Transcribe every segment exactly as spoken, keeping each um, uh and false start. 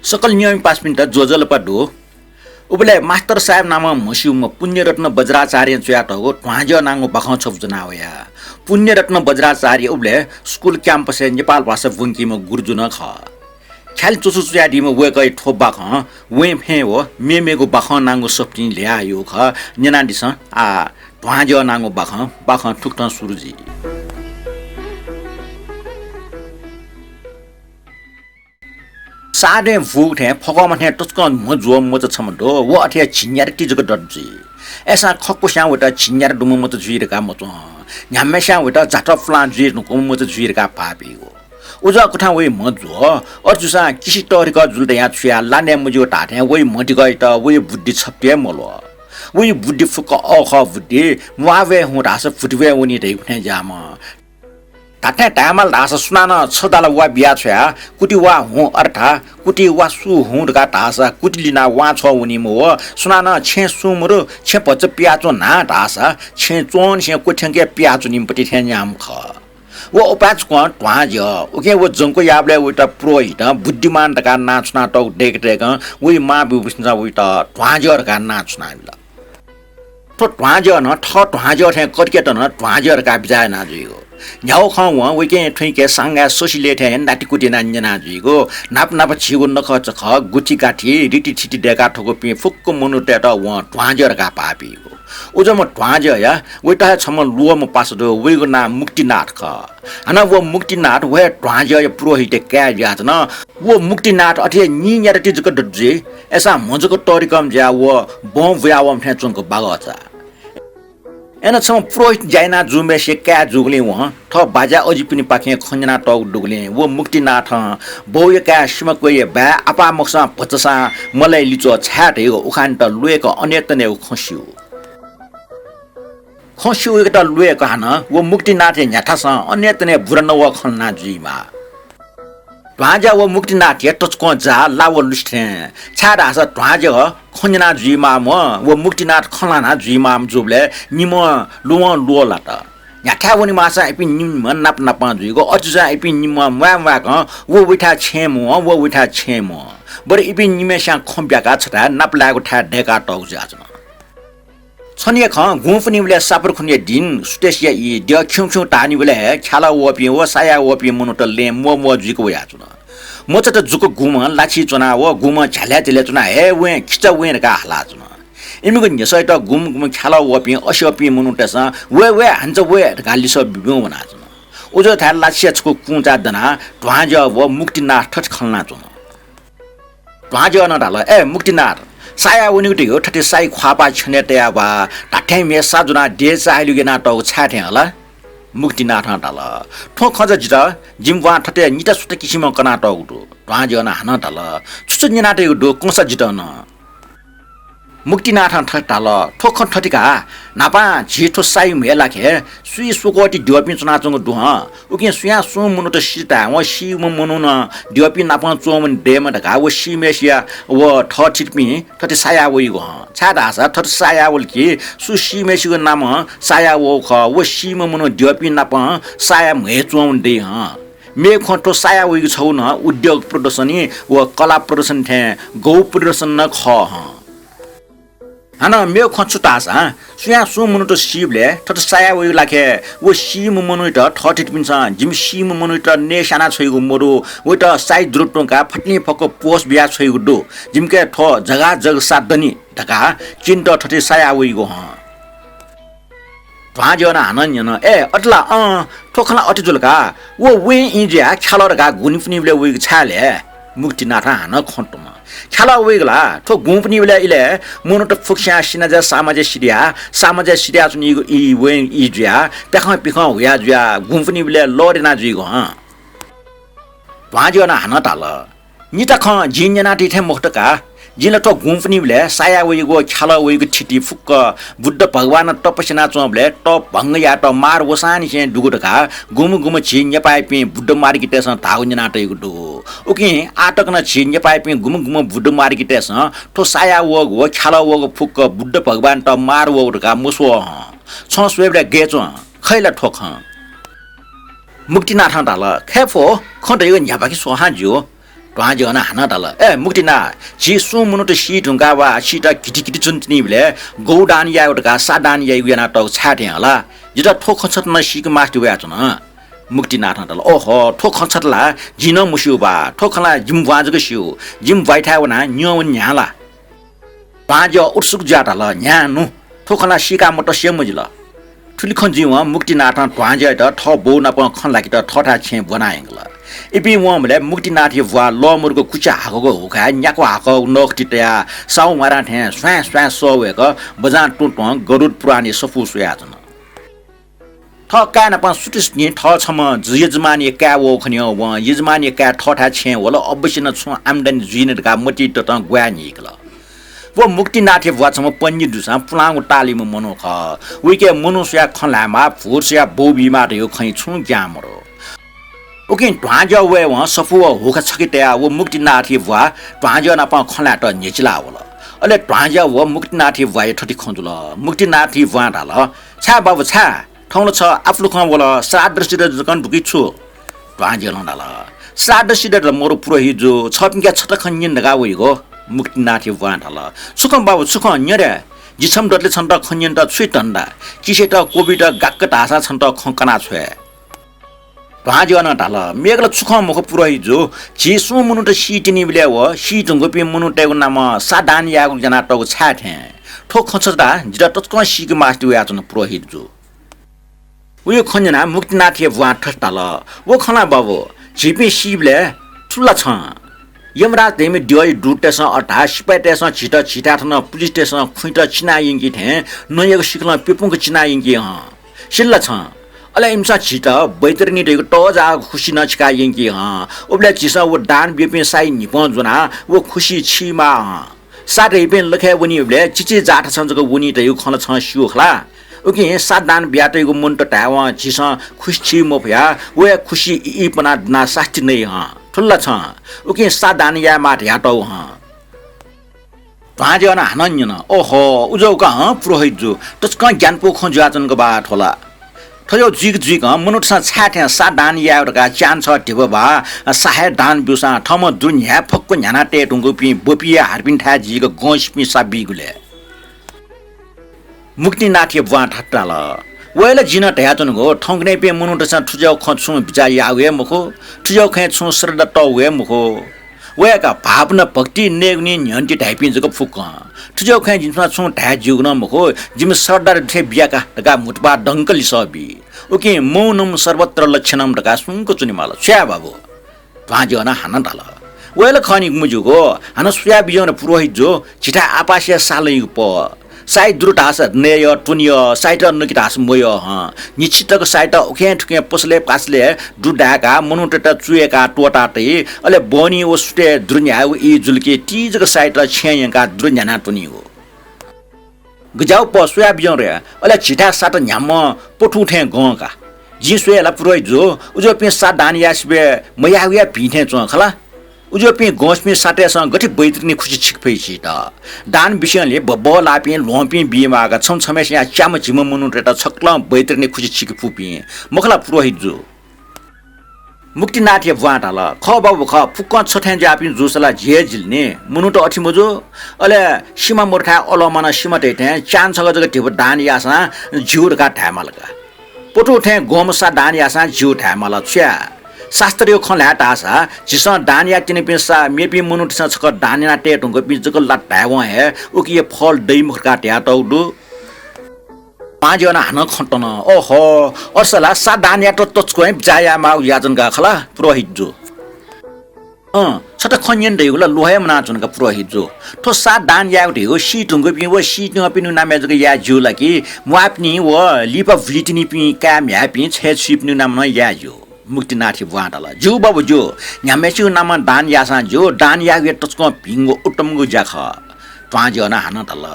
सकल नियमि पासापिन्त ज्वजलपा दु। उबलय् मास्टर साहेब नामं म्हस्यूम्ह पुण्यरत्न वज्राचार्यं च्वयातःगु ध्वाँज्यः नांगु बाखं छपु ज्वना वया। पुण्यरत्न वज्राचार्य उबलय् स्कुल क्याम्पसय् नेपाल भाषा ब्वंकीम्ह गुरुजु नं खः। ख्यालि च्वछुचुयादीम्ह वय्कःया थ्व बाखं वँय् फँय् व मेमेगु बाखं नांगु सफुतिं ल्ह्याः यःगु खः। न्यनादिसँ आः ध्वाँज्यः नांगु बाखं, बाखं थुकथं सुरु जुइ। सादँय् भूगु थें फकःम्ह थें तसकं म्ह ज्वःम्ह मचा छम्ह दु। व अथे हे झिंन्यादँ ति जक दत जुइ। अय्सां खक्वस्यां वयात झिंन्यादँ दुम्ह मचा जुइ धकाः मच्वं। न्ह्याम्हस्यां वयात जातः पुलां जुइ धुंकूम्ह मचा जुइ धकाः भाःपीगु। उजं कथं वइ म्ह ज्वः। अथे जूसां किसि तःधिकः जुल धयाः छुयाः लाने मज्यू धाःथें वइ म्ह धिकःयात वइ बुद्धि छप्ति हे मल्वः। वइ बुद्धि फुक्क अःखः बुद्धि, म्वाःवये हुँ धाःसा भुतिवये वनी धइगु थें ज्याःम्ह। धात्थें धायेमाल धाःसा सुनानं छ दाला वा बिया छ्वयाः कुति वा हुँ अर्थात् कुति वा सु हुँ धकाः धाःसा कुति लिनाः वां छ्वः वनीम्ह व सुनानं छेँ सुं मदु, छेँ भचा पियाच्वँ न्हां धाःसा छेँ च्वंनिसें क्वथ्यंके पियाच्वनीम्ह पति थें न्याम्ह खः। व उपाय् छुकं ध्वाँज्यः। उकिं व जंक्व याःबलय् वइत पुरोहितं बुद्धिमान धकाः नां छुनातःगु दय्क दय्कं वइ मां ब्यूपिन्सं वइत ध्वाँज्यः धकाः नां छुनाबिल। थ्व ध्वाँज्यः नं थः ध्वाँज्यः थें कतिकेत नं ध्वाँज्यः धकाः बिचाः याना जुइगु। न्ह्यागु खँ वं वइकें थुइके सांगाय् ससि लय् थें नातिकुति यानाः न्यना जुइगु। न्हापा न्हापा झीगु नखःचखः, गुथिगाथि, रीतिथिति दय्का थकूपिं फुक्क मनूतय्त वं ध्वाँज्यः धकाः भाःपीगु। उजम्ह ध्वाँज्यःया वइत हे छम्ह ल्वःम्ह पासा दु, वइगु नां मुक्तिनाथ खः। हानं व मुक्तिनाथ व हे ध्वाँज्यःया पुरोहितया काय् जुयाच्वन। व मुक्तिनाथ अथे हे नीन्यादँ ति जक दत जुइ। अय्सां म्ह जक तःधिकःम्ह जुयाः व बँ बुयावःम्ह थें च्वंक बागःचा। अय्नं छम्ह पुरोहित ज्या याना जूम्हय्सिया काय् जूगुलिं वं थः बाज्या अजिपिनिपाखें खँ न्यनातःगु दुगुलिं व मुक्तिनाथं बौया काय् सिमाक्वय्या बाय् आपाः मखुसां भचासां मलाइ लिच्वः छाय् धइगु उखानयात ल्वय्क अनेतनेगु खँ स्यू। खँ स्यू वय्कःयात ल्वय्क हानं व मुक्तिनाथया न्ह्याथासं अनेतने बुरा नवः खँ ल्हाना जुइमाः। ध्वाँज्यः व मुक्तिनाथया तसकं जाः ला व लुसि थें, छाय्धाःसा ध्वाँज्यः खँ न्यना जुइमाःम्ह व मुक्तिनाथ खँ ल्हाना जुइमाःम्ह जूबलय् निम्हं ल्वहं ल्वःलात। न्ह्याथाय् वनेमाःसां इपिं निम्हं नाप नापं जुइगु। अथे जूसां इपिं निम्हं म्वाये म्वाय्कं व वइथाय् छेँय् म्वं, व वइथाय् छेँय् म्वं। बरु इपिं निम्हय्सियां खँ ब्याकाः छथाय् नाप लायेगु थाय् दय्कातःगु जुयाच्वन। छन्हुया खँ गुँपुनिबलय् सापरखुन्हुया दिं सुतेसिया ई द्यः खिउँखिउँ ताःनिबलय् हे ख्यालः वःपिं व साया वःपिं मनूत लँय् म्वःम्वः जुइक वयाच्वन। मचात जुक गुम्हं लाछि च्वना व गुम्हं झ्यालय् झ्यालय् च्वनाः हे वें खिचा वें धकाः हालाच्वन। इमिगु न्ह्यसःयात गुम्ह गुम्ह ख्यालः वःपिं अस्यःपिं मनूतय्सं वये वये हान्चा वये धकाः लिसः बिब्यूं वनाच्वन। उजं थाय् लाछिया छकू कुँचा दनाः ध्वाँज्यः व मुक्तिनाथ थथे खँ ल्हानाच्वन। ध्वाँज्यः नं धाल, ए मुक्तिनाथ, साया वनीगु धइगु थथे साइ ख्वाःपाः छ्यनय् तयाः वा धात्थें म्ये सा ज्वनाः देय् चाःहिलेगु यानातःगु छाय् थें हला? मुक्तिनाथं धाल, थ्व खँ चा जितः जिमि बां थथे निता सुता किसिमं कनातःगु दु। ध्वाँज्यः नं हानं धाल, छु छु न्यनातयागु दु कंसा जितः नं। मुक्तिनाथं थथे धाल, थ्व खँ थथे का, न्हापां झी थ्व साइ म्हय् लाखे सुइ स्वकःति द्यःपिं च्वनाच्वंगु दु हं। उकिं सुयां सुं मनूत सी धायेवं सीम्ह मनू नं द्यःपिं नाप च्वंवने दयेमा धकाः व सीम्हय्सिया व थःथितिपिं थथे साया वइगु हं। छाय्धाःसा थथे साया वल कि सु सीम्हय्सिगु नामं साया वःगु खः, व सीम्ह मनू द्यःपिं नाप साया म्हय् च्वंवने दइ हं। मेगु खँ थ्व साया वइगु छगू नं उद्योग प्रदर्शनी व कला प्रदर्शनी थें गौ प्रदर्शनी नं खः हं। हानं मेगु खँ छु धाःसा, सुयां सुं मनूत सीबलय् थथे साया वइगु लाखे व सीम्ह मनूयात थःथितिपिन्सं जिमि सीम्ह मनूयात नये स्याना छ्वइगु मदु, वयात साइ दुरु त्वंकाः फतिं फक्व पोस बिया छ्वइगु दु। जिमिके थ्व जगाजग सा दनि धकाः चिन्त थथे साया वइगु हं। ध्वाँज्यः नं हानं न्यन, ए अथे ला, अँ, थ्व खँ ला अथे जुल का। व वें ई जुयाः ख्यालः धकाः गुँपुनिबलय् वइगु छाय् ले? मुक्तिनाथं हानं खँ त्वं। ख्यालः वइगु ला, थ्व गुँपुनिबलय् इलय् मनूत फुक्कस्यां सिनाज्या सामाज्या सिधयाः, सामाज्या सिधयाच्वनीगु ई वें ई जुयाः प्याखं पिखं हुया जुयाः गुँपुनिबलय् लः द्यना जुइगु हं। ध्वाँज्यः नं हानं धाल, निता खँ जिं न्यनादी थें मखुत का। जिं ला थ्व गुँपुनिबलय् साया वइगु ख्यालः वइगु थिति फुक्क बुद्ध भगवानं तपस्या यानाच्वंबलय् तप भंग यायेत मार वसांनिसें दुगु धकाः गुम्ह गुम्ह झी नेपाःयापिं बुद्ध मार्गीतय्सं धाःगु न्यनातयागु दु। उकिं आः तक नं झी नेपाःयापिं गुम्ह गुम्ह बुद्ध मार्गीतय्सं थ्व साया वःगु व ख्यालः वःगु फुक्क बुद्ध भगवानत मार वःगु धकाः मस्वः हं। छं स्वयेबलय् गय् च्वं, खइ ला थ्व खँ? मुक्तिनाथं धाल, खय् फु, खँ धइगु न्ह्यापाखे स्वःहां ज्यू। ध्वाँज्यां नं हानं धाल, ए मुक्तिनाथ, झी सुं मनूत सी धुंकाः वा सीत घिति घिति च्वनातिनिबलय् गौ दान यायेगु धकाः सा दान याइगु यानातःगु छाय् थें हला? जितः थ्व खँ छता नं सीके मास्ति वयाच्वन। मुक्तिनाथं धाल, ओहो, थ्व खँ छता ला जिं नं मस्यू बा, थ्व खँ ला जिमि ब्वां जक स्यू, जिमि ब्वाइथाय् वनाः न्यं वने न्ह्याः ला? ध्वाँज्या उत्सुक जुयाः धाल, न्ह्याः नु, थ्व खँ ला सीका मतसे मजिल। थुलि खँ जुइवं मुक्तिनाथं ध्वाँज्यायात थः बौ नाप खँ ल्हाकेत थःथाय् छेँय् ब्वना यंकल। इपिं वंबलय् मुक्तिनाथया ब्वाः लःमरुक कुचा हाकःगु हुखाय् न्याक्व हाकःगु नखति तयाः साहु म्हारां थें स्वाँय् स्वाँय् सः वय्क बजां तुं तुं गरुड पुराणया सफू स्वयाच्वन। थः काय् नाप सुथसिनं थः छम्ह जु यजमानया काय् वःगु खनेवं वं यजमानया काय् थःथाय् छेँय् वल, अवश्य नं छुं आम्दानी जुइनि धकाः मतिइ ततं ग्वाहालि न्ह्याकल। व मुक्तिनाथया ब्वाः छम्ह पण्डित दुसां पुलांगु ताःलाइम्ह मनू खः। वय्के मनू स्वयाः खँ ल्हायेमाः, भूत स्वयाः बौ बीमाः धयागु खँय् छुं ज्ञान मदु। उकिं ध्वाँज्या वयेवं सफू व हुखा छखे तयाः व मुक्तिनाथया ब्वाः ध्वाँज्या नाप खँ ल्हायेत न्ह्यचिला वल। अले ध्वाँज्या व मुक्तिनाथया ब्वाँया थथे खँ जुल। मुक्तिनाथया ब्वां धाल, छाय् बाबु, छाय्? थौं ला छ आपुलुखं वल, श्राद्ध सिद्ध जक दु कि छु? ध्वाँज्यां धाल, श्राद्ध सिद्ध त मरु पुरोहित जु, छःपिंके छता खँ न्यने धकाः वइगु। मुक्तिनाथया ब्वां धाल, छु खँ बाबु, छु खँ, न्यँ रे। जि छम्ह दतले छन्त खँ न्यनेत छुइ धन्दा, किसित क्वबित गाक्क धाःसां छन्त खँ कना छ्वये। ध्वाँज्यां धाल, मेगु ला छु खँ मखु पुरोहित जु, झी सुं मनूत सीतिनिबलय् व सी धुंकूपिं मनूतय्गु नामं सा दान यायेगु यानातःगु छाय् थें। थ्व खँ छता जितः तसकं सीके मास्ति वयाच्वन पुरोहित जु। वया खँ न्यनाः मुक्तिनाथया ब्वां थथे धाल, व खँ ला बाबु, झीपिं सीबलय् थुल ला छं? यमराज धइम्ह द्यःया दूततय्सं अथवा सिपाइँतय्सं झीत झीथाय् थन पुलिसतय्सं खुइत चिना यंकी थें नँयागु सिखलं प्यपुंक चिना यंकी हं। सिल ला छं? अले इमिसं झीत बैतरणी धइगु तःजाःगु खुसि नं छिका यंकी हं। उबलय् झीसं व दान ब्यूपिं साइ न्हिपं ज्वनाः व खुसि छीमाः हं। सा धइपिं लखय् वनीबलय् चिचीजाःथासं जक वनी धइगु खँ ला छं स्यू खला। उकिं सा दान बियातइगु मनूत धायेवं झीसं खुसि छी मफयाः व हे खुसि इइपना दुनाः सास्ति नइ हं। थुल ला छं? उकिं सा दान यायेमाः धयातःगु हं। ध्वाँज्यां हानं न्यन, ओहो, उजं का हं पुरोहित जु, तसकं ग्यानापु खँ जुयाच्वंगु बा थ्व ला। थज्याःगु जुइक जुइकं मनूतय्सं छाय् थें सा दान यायेगु धकाः च्यान्हय् धिबा बा सा हे दान ब्यूसां थःम्हं दुरु न्ह्याये फक्व न्ह्याना तये धुंकूपिं ब्वपिया हारपिन्थाय् जीक गंसिपिं सा बीगुलय्। मुक्तिनाथया ब्वां थथे धाल, व हे ला जिं नं धयाच्वनागु, थौंकन्हय्पिं मनूतय्सं थुज्याःगु खँ छुं बिचाः याःगु हे मखु, थुज्याःगु खँय् छुं श्रद्धा तःगु हे मखु। वय्कः भावना भक्ति नयेगुनिं न्ह्यःने ति धाइपिं जक फुक्कं। थुज्याःगु खँय् जिमिसं छुं धाये ज्यूगु नं मखु, जिमि श्रद्धा दु थें बिया का धकाः म्हुतुप्वाः दंक लिसः बी। उकिं मौनम सर्वत्र लक्षणम धकाः सुंक च्वनेमाल। छु याये बाबु? ध्वाँज्यां हानं धाल, व हे ला खः नि मज्यूगु, हानं सुया बिज्याहुँ रे पुरोहित जु, झीथाय् आपासिया सा लइगु पः। साइ दुरु धाःसा नयेयः त्वनेयः, साइत नकि धाःसा मयः हं। न्हिच्छि तक साइत उखें थुखें पसलय् पासलय् दुरु धाय्काः मनूतय्त चुय्काः त्वःता तइ। अले बहनी व सुथय् दुरु न्ह्यायेगु ई जुल कि ति जक साइत छेँय् यंकाः दुरु न्ह्याना त्वनीगु। गज्याःगु पः सुया बिज्याहुँ रे, अले झीथाय् सात न्ह्याम्ह पथुं थें गं का। जिं स्वये ला पुरोहित जु, उज्याःपिं सा दान यासेबय् मयाःगु या भिं थें च्वं खला। उज्याःपिं गंसिपिं सातय्सं गथे बैतरणी खुसि छिके फइ झीत? दान बिस्युंलि बबः लाःपिं ल्वहंपिं बीमाः का, छम्ह छम्हय्सिया च्याम्ह झिम्ह मनूतय्त छकलं बैतरणी खुसि छिके फुपिं मखु ला पुरोहित जु? मुक्तिनाथया ब्वां धाल, खः बाबु खः, फुक्कं छथें ज्याःपिं जूसा ला झी हे जिल नि, मनूत अथे मजू। अले सिमा मरुथाय् अलमनं सिमा तइ थें च्यान्हय् छगः जक धिबा दान याःसां ज्यू धकाः धायेमाल का। पथुं थें गंम्ह सा दान याःसां ज्यू धायेमाल। छु याये? शास्त्रया खँ ल्हाये धाःसा झीसं दान यानातिनिपिं सा मेपिं मनूतय्सं छकः दान याना तये धुंकूपिं जक लात धायेवं हे उकिया फल दइ मखु धकाः धयातःगु दु। ध्वाँज्यां हानं खँ तन, ओहो, अथे ला सा दान यायेत तच्छि हे बिचाः यायेमाःगु जुयाच्वन का खला पुरोहित जु। अँ, छता खँ न्यने धइगु ला ल्वहं हे म्वानाच्वन का पुरोहित जु। थ्व सा दान यायेगु धइगु सी धुंकूपिं व सीत्यंपिनिगु नामय् जक याये ज्यू ला कि म्वाःपिनि व लिपा बुलितिनिपिं काय् म्ह्याय्पिं छय् छुइपिनिगु नामं नं याये ज्यू? मुक्तिनाथया ब्वां धाल, ज्यू बाबु ज्यू, न्ह्याम्हय्सिगु नामं दान याःसां ज्यू, दान यायेगु हे तसकं भिंगु उत्तमगु ज्या खः। ध्वाँज्यां हानं धाल,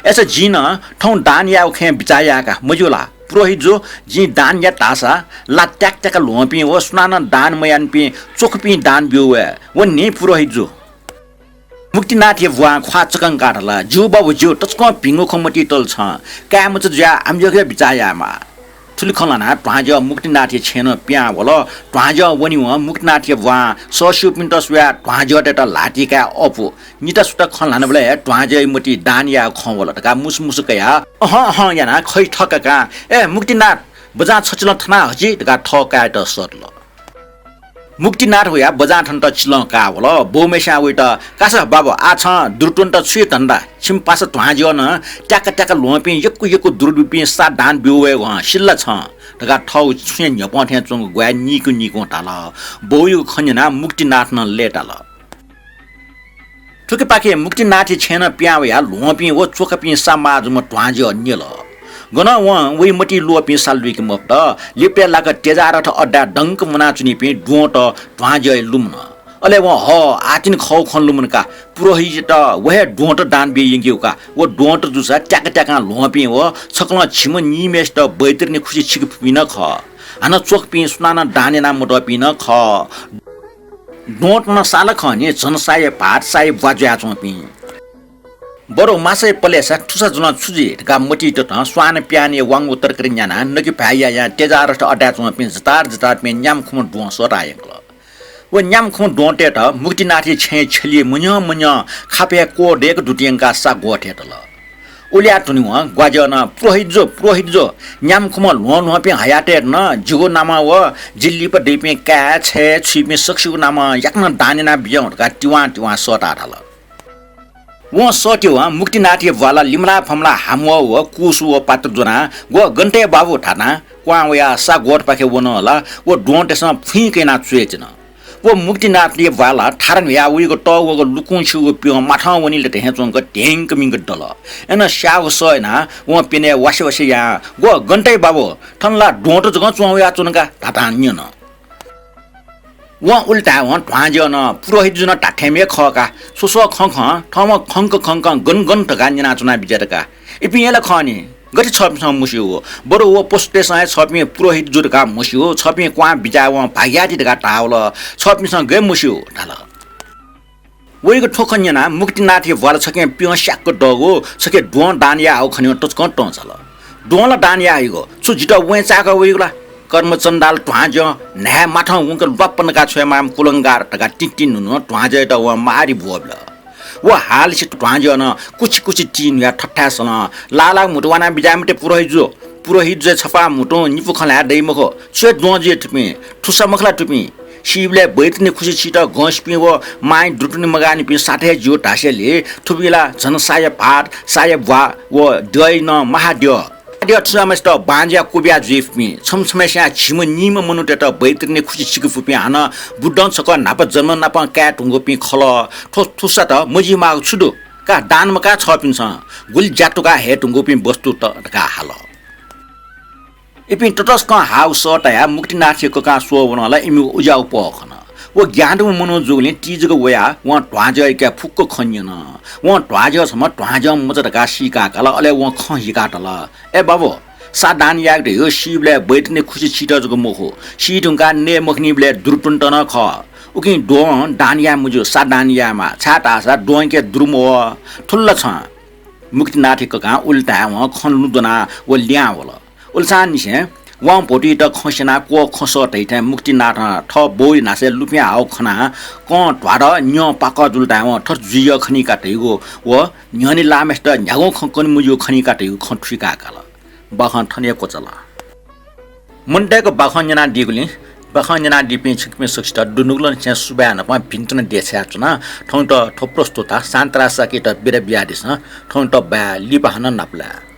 अय्सा जिं नं थौं दान यायेगु खँय् बिचाः याये का, मज्यू ला? पुरोहित जु, जिं दान याये धाःसा ला त्याक त्याक ल्वहंपिं व सुनानं दान मयानापिं च्वखुपिं दान ब्यू वये। व नि पुरोहित जु। मुक्तिनाथया ब्वां ख्वाः चकंकाः धाल, ज्यू बाबु ज्यू, तसकं भिंगु खँ मतिइ तल छं। काय् मचा जुयाः आमजक हे बिचाः यायेमाः। थुलि खँ ल्हानाः ध्वाँज्यः मुक्तिनाथया छेँय् नं पिहां वल। ध्वाँज्यः वनेवं मुक्तिनाथया ब्वां सःस्यूपिन्त स्वयाः ध्वाँज्यःतय्त ल्हातिकाये अःपु। निता सुता खँ ल्हानाबलय् हे ध्वाँज्यःया मतिइ दान यायेगु खँ वल धकाः मुसुमुसु कयाः अहं अहं यानाः खइ थकाकां, "ए मुक्तिनाथ, बजां छचिलं थना हजि" धकाः थः कायेत सःतल। मुक्तिनाथ वयाः बजां थनेत चिलं काः वल। बौम्हेस्यां वइत, "का सा बाबु, आः छं दुरु त्वनेत छु हे धन्दा? छिमि पासा ध्वाँज्यः नं त्याका त्याका ल्वहंपिं यक्व यक्व दुरु दुपिं सा दान ब्यू वयेगु हं, सिल ला छं?" धकाः थःगु छुँया न्ह्यपं थें च्वंगु ग्वाहालि नीकु नीकुं धाल। बौयागु खँ न्यनाः मुक्तिनाथ नं लय्ताल। थुकिपाखे मुक्तिनाथया छेँय् नं पिहां वयाः ल्वहंपिं व च्वकापिं सा माः जूम्ह ध्वाँज्यः न्यल। गनं वं वइ मतिइ ल्वःपिं सा लुइके मफुत। लिपतय् लाक तेजारथ अड्डाय् दंक मुनाच्वनीपिं द्वहंत ध्वाँज्यःया लुमन। अले वं, "हः, आः तिनि खःगु खँ लुमन का, पुरोहितयात व हे द्वहंत दान बियाः यंकेगु का। व द्वहंत जूसा त्याका त्याकां ल्वहंपिं व छकलं झिम्ह निम्हय्सित बैतरणी खुसि छिके फुपिं नं खः। हानं च्वकापिं सुनानं दान याना मतःपिं नं खः। द्वहंत नं सा ला खः नि, झन साया भात, साया ब्वा जुयाच्वंपिं।" बरु मासाया पलेसा थुसा जुलं छु जुइ धकाः मतिइ ततं स्वान पिहांनिया वांगु तरकारी न्यानाः नकिभाय् यायां तेजारथ अड्डाय् च्वंपिं जतार जतारपिं न्याम्ह खुम्ह द्वहं सःताः यंकल। व न्याम्ह खुम्ह द्वहंतय्त मुक्तिनाथया छेँय् छ्यलिइ मन्यं मन्यं खापय् क्वः दय्क दुत यंकाः सा ग्वः थें तल। उलि याः धुनेवं ग्वाज्यः नं, "पुरोहित जु, पुरोहित जु, न्याम्ह खुम्ह ल्वहं ल्वहंपिं हयातय्त नं जिगु नामं व जि लिपा दइपिं काय्, छय्, छुइपिं सकसिगु नामं याकनं दान याना बिज्याहुँ" धकाः तिवां तिवां सःताः धाल। वं सःतेवं मुक्तिनाथया ब्वाला लिमला फमला हाम्वः व कुसु व पात्र ज्वनाः, "ग्व गन तये बाबु?" धानाः क्वहां वयाः सा ग्वःतपाखे वन ला व द्वहंतय्सं फुइँक यानाः च्वय् तिन। व मुक्तिनाथया ब्वाला थारा न्हुयाः वइगु तःवःगु लुकुंछिगू प्यं माथं वनीले धयाच्वंक ध्यंक मिंक दल। अय्नं स्याःगु सः यानाः वं प्यनय् वासे वासे यायां, "ग्व गन तये बाबु? थन ला द्वहंत जकं च्वं वयाच्वन का" धातां न्यन। वं उलि धायेवं ध्वाँज्यः नं, "पुरोहित जु नं धात्थेंम्ह हे खः का। स्वस्वः खँ खं, थःम्हं खंक खंकं गन गन धकाः न्यनाच्वना बिज्यात का। इपिं हे ला खः नि, गथे छःपिन्सं मस्यू? बरु व पशुतय्सं हे छःपिं पुरोहित जु धकाः म्हस्यू, छःपिं क्वहां बिज्यावं भाग्याति धकाः धाः वल, छःपिन्सं गय् मस्यू" धाल। वइगु थ्व खँ न्यनाः मुक्तिनाथया ब्वाला छखें प्यं स्याक्क दःगु, छखे द्वहं दान याः हःगु खनेवं तसकं तं झाल। "द्वहं ला दान याः हइगु? छु जितः वँय् चाय्क वइगु ला? कर्मचण्डाल ध्वाँज्यः, न्हाय् माथं वंक ल्वाप्प नका छ्वयेमाःम्ह कुलंगार" धकाः तिंतिं न्हुन्हुं ध्वाँज्यःयात वं मारि ब्वःबिल। व हालसित ध्वाँज्यः नं कुछि कुछि तिं न्हुयाः थथाय् सल, "लाः लाः म्हुतु वाना बिज्याये मते पुरोहित जु। पुरोहित जुया छपाः म्हुतुं निपु खँ ल्हाये दइ मखु। छु हे द्वहं जुइ थुपिं? थुसा मखु ला थुपिं? सीबलय् बैतरणी खुसि छित गंसिपिं व मांया दुरु त्वने मगाःनिपिं साथय् ज्यू धासेंलि थुपिं ला झन साया भात, साया ब्वा व द्यःया नं महाद्यः। द्यः थुनाम्हय्सित बांज्या क्वबिया जुइफुपिं, छम्ह छम्हय्सियां झिम्ह निम्ह मनूतय्त बैतरणी खुसि छिके फुपिं, हानं बुद्धं छकः न्हापा जन्म नापं काये धुंकूपिं खलः। थ्व थुसात मजिमाःगु छु दु? का दान मकाः छःपिन्सं गुलि ज्या तुकाः हये धुंकूपिं वस्तुत" धकाः हाल। इपिं ततसकं हाःगु सः तायाः मुक्तिनाथया ककां स्वः वन ला इमिगु उज्याःगु पहः खन। व ज्ञान दुम्ह मनू जूगुलिं ति जक वयाः वं ध्वाँज्यःयाके फुक्क खँ न्यन। वं ध्वाँज्यः छम्ह ध्वाँज्यः मचा धकाः सीकाः काल, अले वं खँ हिकाः धाल, "ए बाबु, सा दान यायेगु धइगु सीबलय् बैतरणी खुसि छित जक मखु, सी धुंकाः नये मखनीबलय् दुरु त्वनेत नं खः। उकिं द्वहं दान याये मज्यू, सा दान यायेमाः, छाय्धाःसा द्वहंके दुरु मवः। थुल ला छं?" मुक्तिनाथया ककां उलि धायेवं खँ लुँ द्वनाः व लिहां वल। उल्सांनिसें वां भौतुइत खँ स्यनाः क्वः खँ सः धइथें मुक्तिनाथं थः बौया न्हासय् लुफिं हाःगु खनाः कं ध्वादः न्यं पाकः जुल धायेवं थथे जुइ यः खनी का धइगु व न्ह्यःने लाःम्हय्सित न्ह्यागुं खँ कने मज्यू खनी का धइगु खँ थुइकाः काल। बाखं थन हे क्वचाल। मनूतय्गु बाखं न्यनादीगुलिं बाखं न्यनादीपिं छिकपिं सकसित दुनुगलंनिसें सुभाय् नाप भिंतुना देछानाच्वना। थौंयात थ्व प्रस्तोता शान्तराज शाक्ययात बिदा बियादिसँ। थौंयात बाय्, लिपा हानं नापलाये।